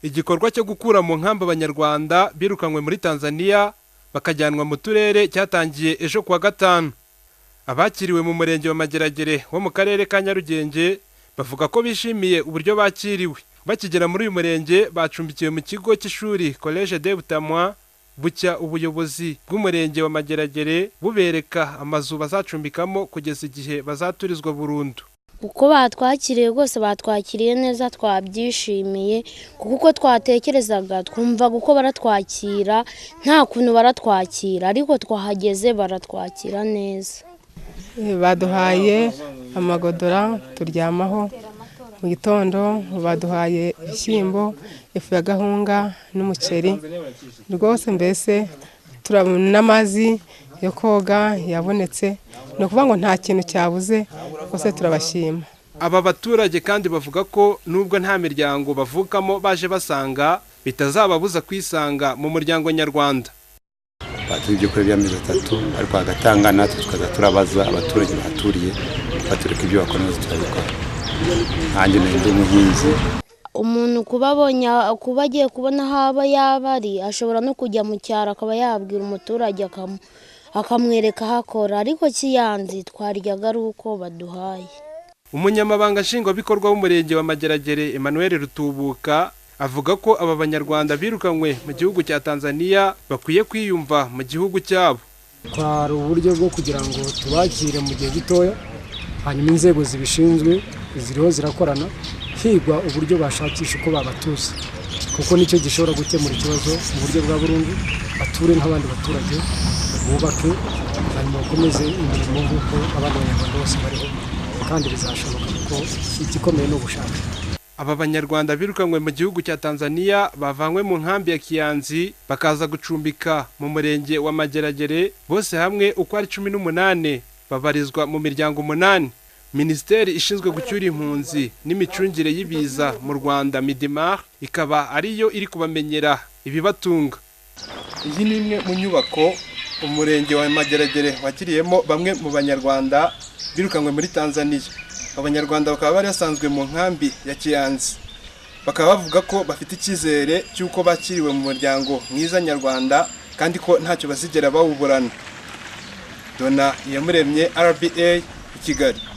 Igikorwa cyo gukura mu nkambi Abanyarwanda birukanywe muri Tanzania bakajyanwa mu turere cyatangiye ejo kuwa gatanu. Abakiriwe mu murenge wa Mageragere wo mu karere ka Nyarugenge bavuga ko bishimiye uburyo bakiriwe. Bakigera muri uyu murenge bacumbikiwe mu kigo cy'ishuri Collège de Butamwa, bucya ubuyobozi bw'umurenge wa Mageragere bubereka amazu bazacumbikamo kugeza igihe bazaturizwa burundu. Uko batwakiriye rwose batwakiriye neza, twabyishimiye kuko uko twatekerezaga twumvaga uko baratwakira nta kuntu baratwakira, ariko twahageze baratwakira neza. Baduhaye amagodora turyamaho mu gitondo, baduhaye ibishyimbo, ifu ya gahunga n'umuceri rwose, mbese n'amazi yo koga yabonetse, ni ukuvuga ngo nta kintu cyabuze, rwose turabashima. Aba baturage kandi bavuga ko nubwo nta miryango bavukamo baje basanga, bitazababuza kwisanga mu muryango nyarwanda. Baduha ibyo kurya by'amezi 3, ariko agatanga natwe tukaza turabaza abaturage bahaturiye batureka ibyo bakora natwe turabikora. Nanjye ndi umuhinzi. Umuntu kuba abonye kuba agiye kubona aho aba yaba ari, ashobora no kujya mu cyaro akaba yabwira umuturage akamwereka aho akora, ariko Kiyanzi twaryaga ari uko baduhaye. Umunyamabanga nshingwabikorwa w'umurenge wa Mageragere Emmanuel Rutubuka avuga ko aba banyarwanda birukanywe mu gihugu cya Tanzania bakwiye kwiyumva mu gihugu cyabo. Kwari uburyo bwo kugira ngo tubakire mu gihe gitoya, hanyuma inzego zibishinzwe ziriho zirakorana higwa uburyo bashakisha uko babatuza, kuko nicyo gishobora gukemura ikibazo mu buryo bwa burundu, bature nk'abandi baturage, bubake hanyuma bakomeze imirimo nk'uko abandi banyarwanda bose bariho, kandi bizashoboka kuko igikomeye ni ubushake. Aba banyarwanda birukanywe mu gihugu cya Tanzania bavanywe mu nkambi ya Kiyanzi bakaza gucumbika mu murenge wa Mageragere, bose hamwe uko ari 18 babarizwa mu miryango 8. Minisiteri ishinzwe gucyura impunzi n'imicungire y'ibiza mu Rwanda Midimar ikaba ariyo iri kubamenyera ibibatunga. Iyi ni imwe mu nyubako umurenge wa Mageragere wakiriyemo bamwe mu banyarwanda birukanywe muri Tanzania. Abanyarwanda bakaba bari basanzwe mu nkambi ya Kiyanzi, bakaba bavuga ko bafite icyizere cy'uko bakiriwe mu muryango mwiza nyarwanda kandi ko ntacyo bazigera bawuburana. Dona Iyamuremye, RBA, i Kigali.